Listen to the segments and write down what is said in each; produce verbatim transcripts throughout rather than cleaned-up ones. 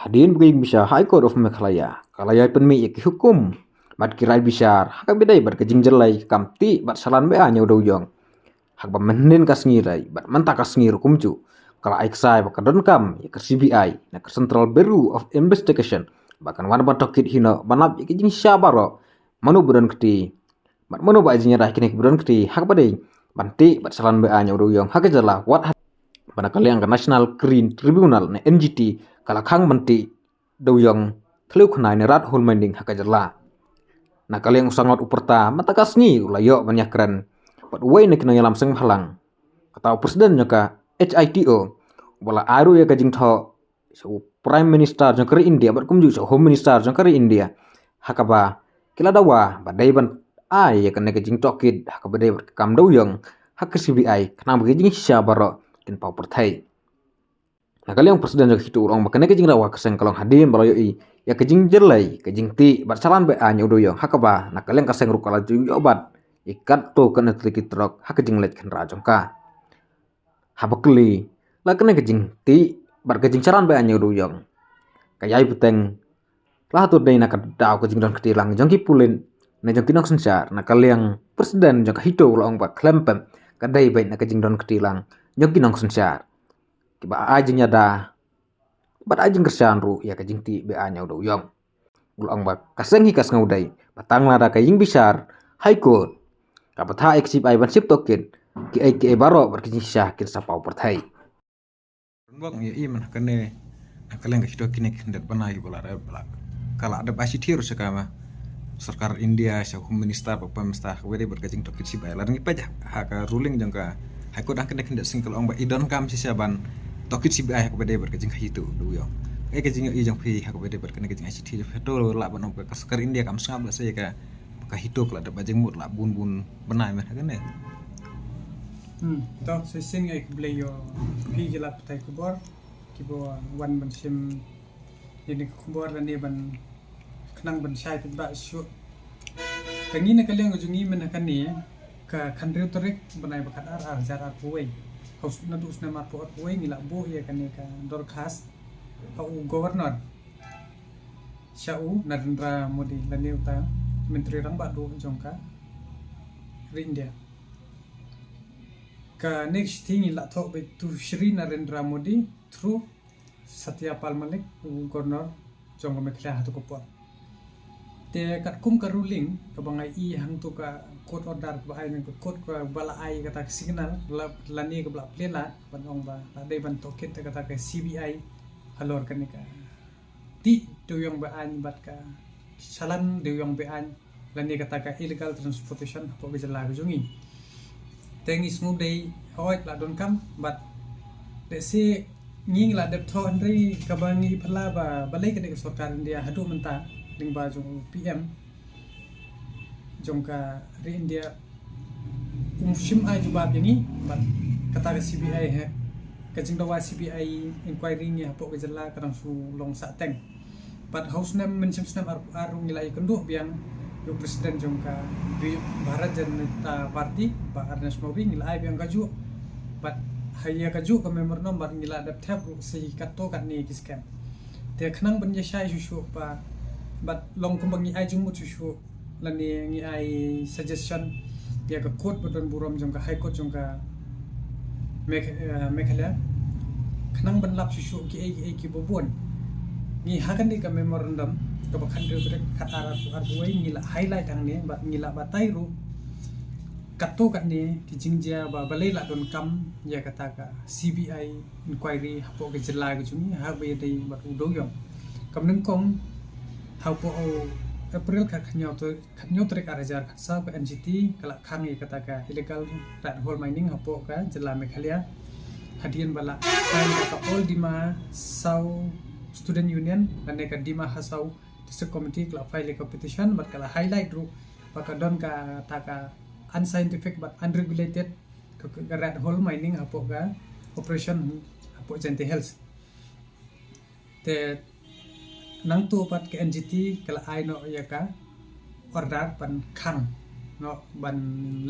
Hadien ba ka ïing bishar High Court of Meghalaya ka la ïai pynmih ïa ki hukum bad ki rai bishar ha kaba ïadei bad ka jingjyllei ka kam tih bad shalan beaiñ ïa u dewïong. Ha kaba mynhynnin ka sngi lei bad mynta ka sngi ruh kumjuh, ka la ai ksai ba ka donkam ïa ka C B I na ka Central Bureau of Investigation ba kan wan ban tohkit hi noh ban lap ïa ka jingshisha baroh, mano ba don kti bad mano ba ai jingïada ha kine kiba don kti ha kaba dei ban tih bad shalan beaiñ ïa u dewïong ha ka jylla, wat ha ba na ka liang ka National Green Tribunal ne N G T ka la khang ban tih dewïong thliew khnai ne rat hole mining ha ka jylla. Na ka liang u Sangot u pyrta mynta ka sngi u la ïoh ban ïakren bad uwei na ki nongïalam seng bhalang, kata u president jong ka H I T O, uba la ai ruh ïa ka jingthoh sha u Prime Minister jong ka ri India bad kumjuh sha u Home Minister jong ka ri India, ha kaba ki la dawa ba dei ban ai ïa kane ka jingtohkit ha kaba dei bad ka kam dewïong ha ka C B I khnang ba ka jingshisha baroh kin paw pyrthei. Na ka liang u president jong ka HITO u la ong ba kane ka jingdawa ka seng ka long hadien ba la ïohi ïa ka jingjyllei ka jingtih bad shalan beaiñ ïa u dewïong, ha kaba na ka liang ka seng ruh ka la ju ïoh bat ïa katto katne tylli ki trok ha ka jingleit khynra jong ka. Haba kylli la kane ka jingtih bad ka jingshalan beaiñ ïa u dewïong ka ïai bteng, la hato dei na ka daw ka jingdon kti lang jong ki pulit ne jong ki nongsynshar? Na ka liang president jong ka HITO u la ong ba khlem pep ka dei beit na ka jingdon kti lang jong ki nongsynshar kiba ai jingïada bad ai jingkyrshan ruh ïa ka jingtih beaiñ ïa u dewïong. U la ong ba ka seng hi ka sngew dei ba tang lada ka ïing bishar High Court ka bthah ïa ka C B I ban shim tohkit kiei kiei baroh bad ka jingshisha kin sa paw pyrthei. Bok ngi ïohi mynta kane na ka liang ka HITO kine ki khyndiat bnai kiba la dep, ba la, ka la dep ai shithi ruh sha ka sorkar India, sha Home Minister bad Prime Minister ha kaba dei bad ka jingtohkit C B I. Lada ngi peit ha ka ruling jong ka High Court ha kane ka khyndiat sngi ka la ong ba i donkam shisha ban tohkit C B I ha kaba dei bad ka jingkhaïi tuh dewïong. Kaei ka jingïohi jong phi ha kaba dei bad kane ka jingai shithi jong phi? To lah ban ong ka sorkar India kam sngap lehse ïa ka, ka HITO ka la dep ai jingmut la bun bun bnai mynta kane. Hmm, to shisien ngi ai khublei ïa phi ki lad pathai khubor kiba wan ban shim ïa kane ka khubor lane ban khnang ban shai paidbah shuh. Ka ngi na ka liang ka jong ngi mynta kane ka khathynriew tarik bnai ba khatar ar hajar arphew wei. Haus naduh u snem arphew arphew wei ngi la buh ïa kane ka dorkhas ha u Governor, sha u Narendra Modi lane uta Myntri Rangbah Duh jong ka ri India. Kane ka shithi ngi la thoh beit to Shri Narendra Modi through Satya Pal Malik, u Governor jong ka Meghalaya ha tu ka por. Te katkum ka ruling kaba ngi ïohi hangtu ka court order kaba ai na ka court kaba la ai kata ka signal la, lane kaba la plie lad ban ong ba la dei ban tohkit kata ka C B I halor kane ka tih dewïong beaiñ bad ka shalan dewïong beaiñ lane kata ka illegal transportation hapoh ka jylla ka jong ngi. Te ngi sngew dei hooid la donkam bad lehse ngi ngi la dep thoh, hynrei kaba ngi phylla ba balei kane ka sorkar India haduh mynta lyngba jong u P M jong ka ri India um shym ai jubab ïa ngi bad kata ka C B I hi, ka jingdawa C B I inquiry ngi hapoh ka jylla ka dang shu long sahteng. Bad ha u snem mynshem snem arphew ar ruh ngi la ïakynduh biang ïa u president jong ka Bi-, Bharatiya Janata Party, Bah Akhileshwar Modi, ngi la ai biang kajuh. Bad ha ïa kajuh ka memorandum bad ngi la dep thep ruh sa katto katne ki skem. Te khnang ban ïa shai shuh shuh ba, bad long kumba ngi ai jingmut shuh shuh lane ngi ai suggestion ïa ka court ba don burom jong ka High Court jong ka Megh-, eh, Meghalaya khnang ban lap shuh shuh kiei kiei kiba bun. Ngi ha kane ka memorandum kaba khathynriew tarik khatar arphew arphew wei ngi la highlight hangne bad ngi la batai ruh katto katne ki jingjia ba balei la donkam ïa kata ka C B I inquiry hapoh ka jylla ka jong ngi ha kaba ïadei bad u dewïong. Kam nyngkong, hapoh u April ka khathynñiew tarik, khathynñiew tarik ar hajar khatsaw ka N G T ka la khang ïa kata ka illegal red hole mining hapoh ka jylla Meghalaya. Hadien ba la sign da ka All Dima Hasao Student Union lane ka Dima Hasao District Committee ka la file ïa ka petition bad ka la highlight ruh ba ka don kata ka unscientific bad unregulated ka, ka red hole mining hapoh ka operation hapoh Jaintia Hills. Te nangtu pat ka N G T ka la ai noh ïa ka order ban khang noh ban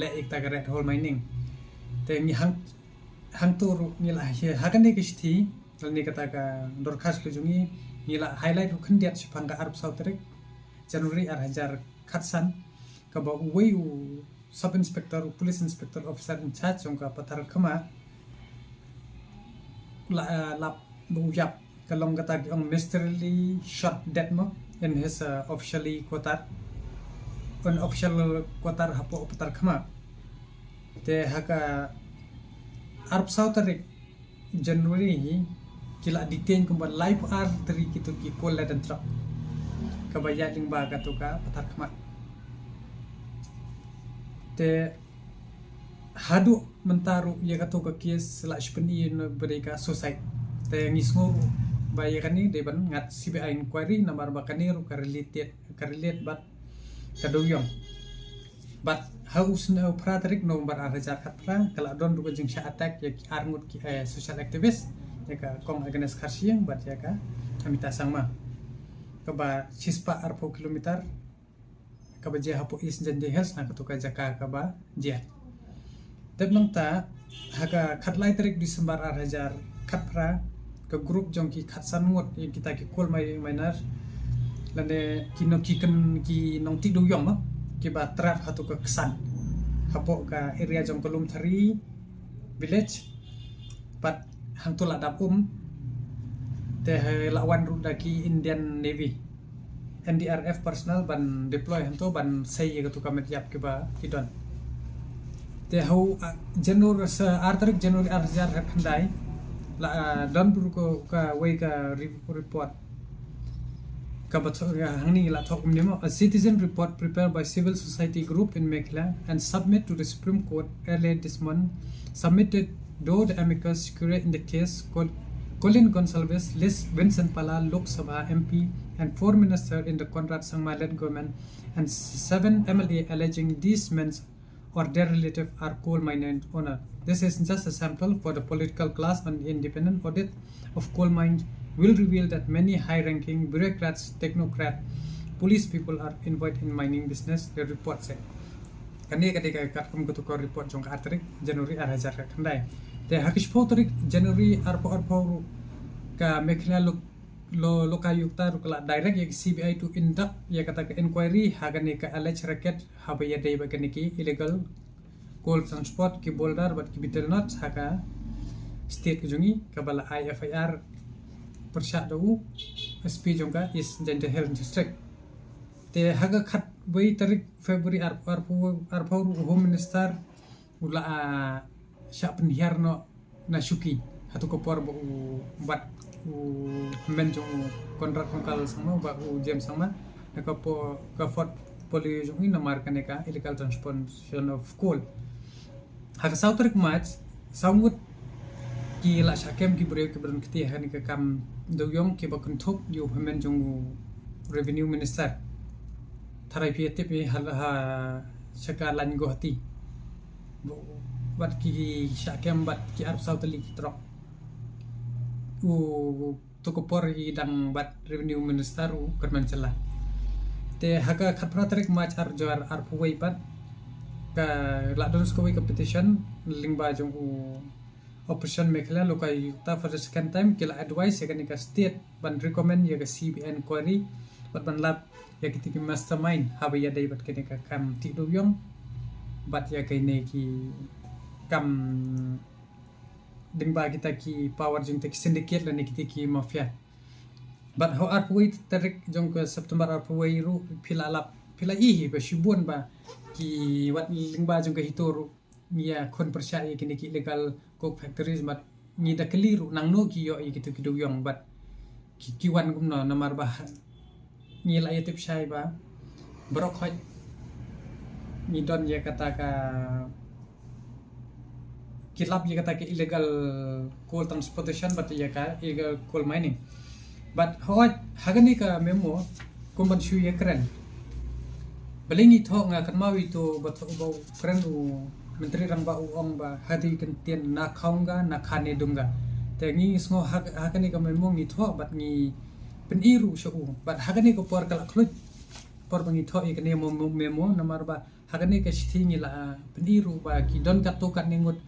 leh ïa kata ka red hole mining. Te ngi hang, hangtu ruh ngi la, ha kane ka shithi lane kata ka dorkhas ka jong ngi Ngi la highlight ruh khyndiat shaphang ka arphew saw tarik January ar hajar khatsan, kaba uwei u sub inspector, u police inspector officer in charge jong ka Pathar Khma, la, uh, lap ba u ïap, ka long kata ki ong mysteriously shot dead mo in his, uh, officially quarter, unofficial quarter hapoh Pathar Khma. Te ha ka arphew saw tarik January hi ki la detain kumba laiphew ar tylli kito ki coal laden truck kaba ïaid lyngba kato ka Pathar Khma. Te haduh mynta ruh ïa kato ka case la shu pyni na ba dei ka suicide. Te ngi sngew ruh ba ïa kane dei ban ngat C B I inquiry namar ba kane ruh ka related, ka relate bad ka dewïong. Bad ha u snem phra tarik November ar hajar khatphra ka la don ruh ka jingshah attack ïa ki arngut ki, eh, social activist, ïa ka Kong Agnes Kharshiing bad ïa ka Amita Sangma, kaba shispah arphew kilometer kaba jia hapoh East Jaintia Hills na kato ka jaka kaba jia. Te nangta ha ka khatlai tarik December ar hajar khatphra ka group jong ki khatsan ngut ïa kita ki coal mi-, miner lane ki nong, ki kyn-, ki nongtih dewïong mo, kiba trap hato ka ksan hapoh ka area jong ka Lumthari village. Bad hangto la dap um, te la wan ruh da ki Indian Navy, N D R F personnel ban deploy hangto ban sei ïa kato ka met ïap kiba ki don. Te ha u, ah, January, sa ar tarik January ar hajar khatkhyndai la, ah, don ruh ka, kawei ka re-, report kaba thoh, ah, hangne la thoh kumne mo: A citizen report prepared by civil society group in Meghalaya and submit to the Supreme Court earlier this month, submitted though the amicus curiae in the case Col-, Colin Gonsalves, Lis Vincent Pala, Lok Sabha M P and four minister in the Conrad Sangma led government, and seven M L A alleging these men or their relative are coal mine owner. This is just a sample, for the political class and independent audit of coal mines will reveal that many high-ranking bureaucrats, technocrat, police people are involved in mining business, the report said. Kane ka dei ka katkum kato ka report jong ka ar tarik January ar hajar khatkhyndai. Te ha ka shiphew tarik January arphew arphew ruh ka Meghalaya Lo-, Lo-, Lokayukta ruh ka la direct ïa ka C B I to conduct ïa kata ka inquiry ha kane ka alleged racket haba ïadei bad kine ki illegal coal transport, ki boulder bad ki betel nuts ha ka state ka jong ngi, kaba la ai F I R pyrshah da u S P jong ka East Jaintia Hills District. Te ha ka khatwei tarik February ar, arphew, arphew ruh u Home Minister u la, ah, shah pynhiar noh na shuki hato ka por ba u, bad u hynmen jong u Conrad Kongkal Sangma, ba u James Sangma, na ka por, ka portfolio jong u namar kane ka illegal transportation of coal. Ha ka saw tarik March, saw ngut ki la shah kem ki briew kiba don kti ha kane ka kam dewïong kiba kynthup ïa u hynmen jong u Revenue Minister. Tharai phi ïa tip hi ha, ha sha ka lain Guwahati. Bad ki shah kem bad ki arphew saw tylli ki truck. U to ka por hi dang bad Revenue Minister u kyrmen shylla. Te ha ka khatphra tarik March ar hajar arphew wei pat ka la don sa kawei ka petition lyngba jong u Opposition Meghalaya Lokayukta for the second time ki la advise ïa kane ka state ban recommend ïa ka C B I inquiry bad ban lap ïa kito ki mastermind haba ïadei bad kane ka kam tih dewïong bad ïa kine ki kam lyngba kita ki power jong kita ki syndicate lane kita ki mafia. Bad ha u arphew wei tarik jong ka September arphew wei ruh phi la lap, phi la ïohi ba shibun ba ki wat lyngba jong ka HITO ruh ngi ïa khun pyrshah ïa kine ki illegal coke factories bad ngi da kylli ruh nangno ki ïoh ïa kito ki dewïong bad ki, ki wan kumno namar ba ha, ngi la ïa tip shai ba baroh khoit ngi don ïa kata ka, ki lap ïa kata ka illegal coal transportation bad ïa ka illegal coal mining. Bad hooid ha kane ka memo kum ban shu ïa kren. Balei ngi thoh, nga kynmaw ïa uto ba thoh ba u kren u Myntri Rangbah u ong ba ha kata ka ktien na khaunga na khane dunga. Te ngi sngew ha, ha kane ka memo ngi thoh bad ngi pyni ruh sha u. Bad ha kane ka por ka la khluit por ba ngi thoh ïa kane mo, mo, memo namar ba ha kane ka shithi ngi la pyni ruh ba ki don katto katne ngut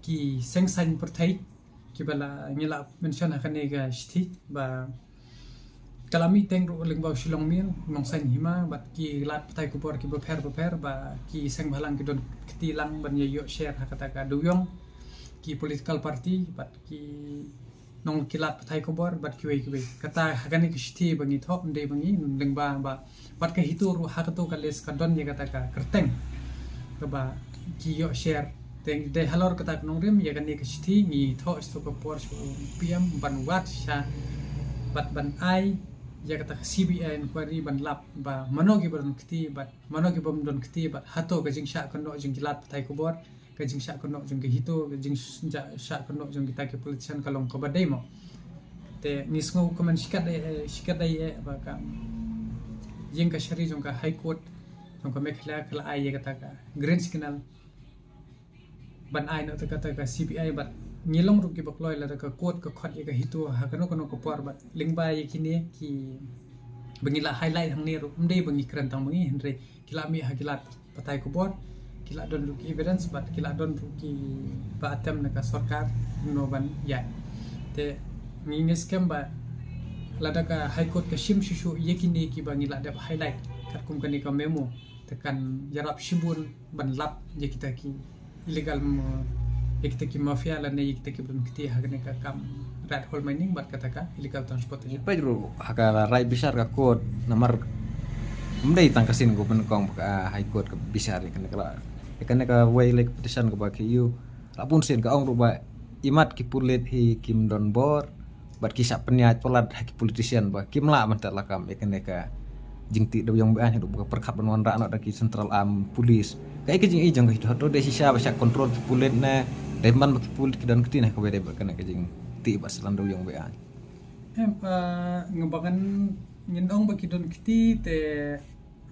ki seng saiñ pyrthei kiba la ngi la mention ha kane ka shithi ba Ka la mih teng ruh lyngba u Shillong Mail, u nongsaiñ hima, bad ki lad pathai khubor kiba pher ba pher, ba ki seng bhalang ki don kti lang ban ïa ïoh share ha kata ka dewïong, ki political party, bad ki nong ki lad pathai khubor, bad kiwei kiwei. Kata ha kane ka shithi ba ngi thoh, ym dei ba ngi, lyngba ba, bad ka HITO ruh ha kato ka list ka don ïa kata ka kyrteng kaba ki ïoh share. Te dei halor kata ka nongrim, ïa kane ka shithi ngi thoh sha ka por sha u P M ban wad sha, bad ban ai ïa kata ka C B I inquiry ban lap ba mano kiba don kti, bad mano kibym don kti, bad hato ka jingshah kynnoh jong ki lad pathai khubor, ka jingshah kynnoh jong ka HITO, ka jingshah kynnoh jong kita ki politician ka long kaba dei mo. Te ngi sngew kumne shikatdei, eh, shikatdei eh, ba ka ïing kashari jong ka High Court jong ka Meghalaya ka la ai ïa kata ka green signal ban ai noh ïa kata ka C B I, bad ngi long ruh kiba kloi lada ka court ka khot ïa ka HITO ha kano kano ka por, bad lyngba ïa kine kiba ngi la highlight hangne ruh, ym dei ba ngi kren tang ba ngi, hynrei ki la mih ha ki lad pathai khubor, ki la don ruh ki evidence, bad ki la don ruh kiba attempt na ka sorkar kumno ban ïaid. Te ngi ngeit skhem ba lada ka High Court ka shim shuh shuh ïa kine kiba ngi la dep highlight katkum kane ka memo, te kan ïarap shibun ban lap ïa kita ki illegal mo, ïa kita ki mafia lane ïa kita kiba don kti ha kane ka kam red hole mining bad kata ka illegal transportation. Peit ruh ha ka rai bishar ka court, namar ym dei tang ka sien ka pynïakong ba ka High Court ka bishar ïa kane ka la, ïa kane kawei lei ka petition kaba ka ïoh. La bun sien ka ong ruh ba imat ki pulit hi kim don bor, bad ki shah pynïaid palat ha ki politician ba kim lah ban tet lakam ïa kane ka jingtih dewïong be-aiñ, haduh ba ka pyrkhat ban wanrah noh da ki Central Armed Police. Kaei ka jingïohi jong ka HITO, hato dei shisha ba shah control ki pulit ne dei man ba ki pulit ki don kti ne kawei dei ba kane ka jingtih ba sahlang dewïong be-aiñ? Em, eh, nga ba ngan, ngin ong ba ki don kti te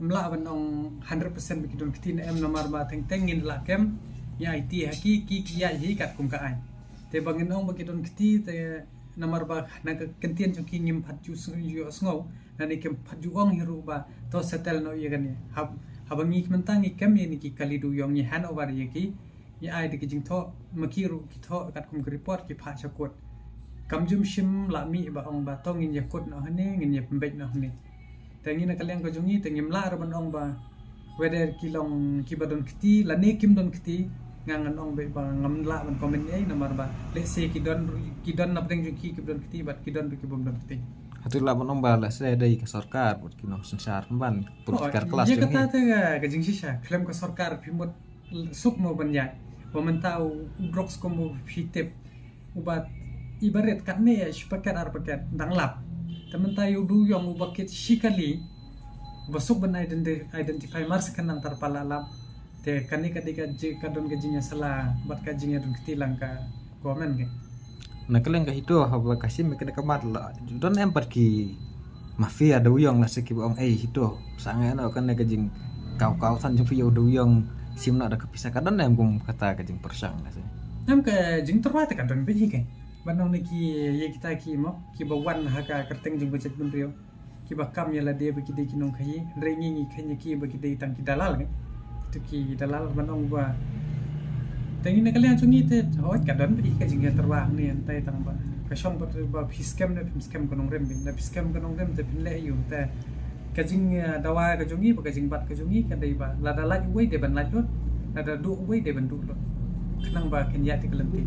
ym lah ban ong hundred percent ba ki don kti ne em, namar ba teng teng ngin lah kem, ngi aiti ha ki, ki, ki ïaid hi katkum ka aiñ. Te ba ngin ong ba ki don kti te namar ba na ka kyntien jong ki ngim pat ju s-, ju sngew, lane kim pat ju ong hi ruh ba to settle noh ïa kane. Hab-, haba ngi mynta ngi kem ïa kine ki kali dewïong, ngi hand over ïa ki, ngi ai da ki jingthoh, ma ki ruh ki thoh katkum ka report ki phah sha court. Kam ju shym lah mih ba ong ba to ngin ïa kut noh hangne, ngin ïa pynbeit noh hangne. Te ngi na ka liang ka jong ngi te ngim lah ruh ban ong ba whether ki long kiba don kti lane kim don kti, nga ngan ong ba, ba ngam lah ban comment ei, namar ba let's say ki don, ki don napdeng jong ki kiba don kti bad ki don ruh kibym don kti. Hato lah ban ong ba let's say dei ka sorkar bad ki nongsynshar ban political clash jong ngi? Ïa kata te ka, ka jingshisha, khlem ka sorkar phi mut suk mo ban ïaid. Ba mynta u, u drugs kumba phi tip, uba i barit katne ïa shi paket ar paket dang lap. Te mynta ïa u dewïong uba kit shi kali, uba suk ban identi-, identify mar sha kynang tar pala lap. Te kane ka dei ka ji-, ka don ka jingïasylla bad ka jingïadon kti lang ka government ka. Na ka liang ka HITO haba ka shim ïa kane ka mat la ju don em pat ki mafia dewïong lehse kiba ong, "Ei HITO, sangeh noh kane ka jingkaw kaw than jong phi ïa u dewïong, shim noh da ka pisa." Ka don em kum kata ka jingpyrshang lehse? Em, ka jingtyrwa te ka don beit hi keiñ. Ban ong na ki ïa kita ki mo kiba wan ha ka kyrteng jong ka jaitbynriew, kiba kam ïa lade ba ki dei ki nongkhaïi, hynrei ngi ngi kheiñ ïa ki ba ki dei tang ki dalal keiñ. Kito ki dalal ban ong ba, te ngi na ka liang jong ngi te hooid ka don beit hi ka jingïatyrwa hangne hangtai, tang ba ka shong ba, ba phi skhem ne phim skhem ka nongrim beit. Lada phi skhem ka nongrim te phin leh aïu? Te ka jing, eh, dawa ka jong ngi bad ka jingbat ka jong ngi ka dei ba lada lait uwei dei ban lait lut, lada duh uwei dei ban duh lut, khnang ba kin ïaid ïa ka lynti.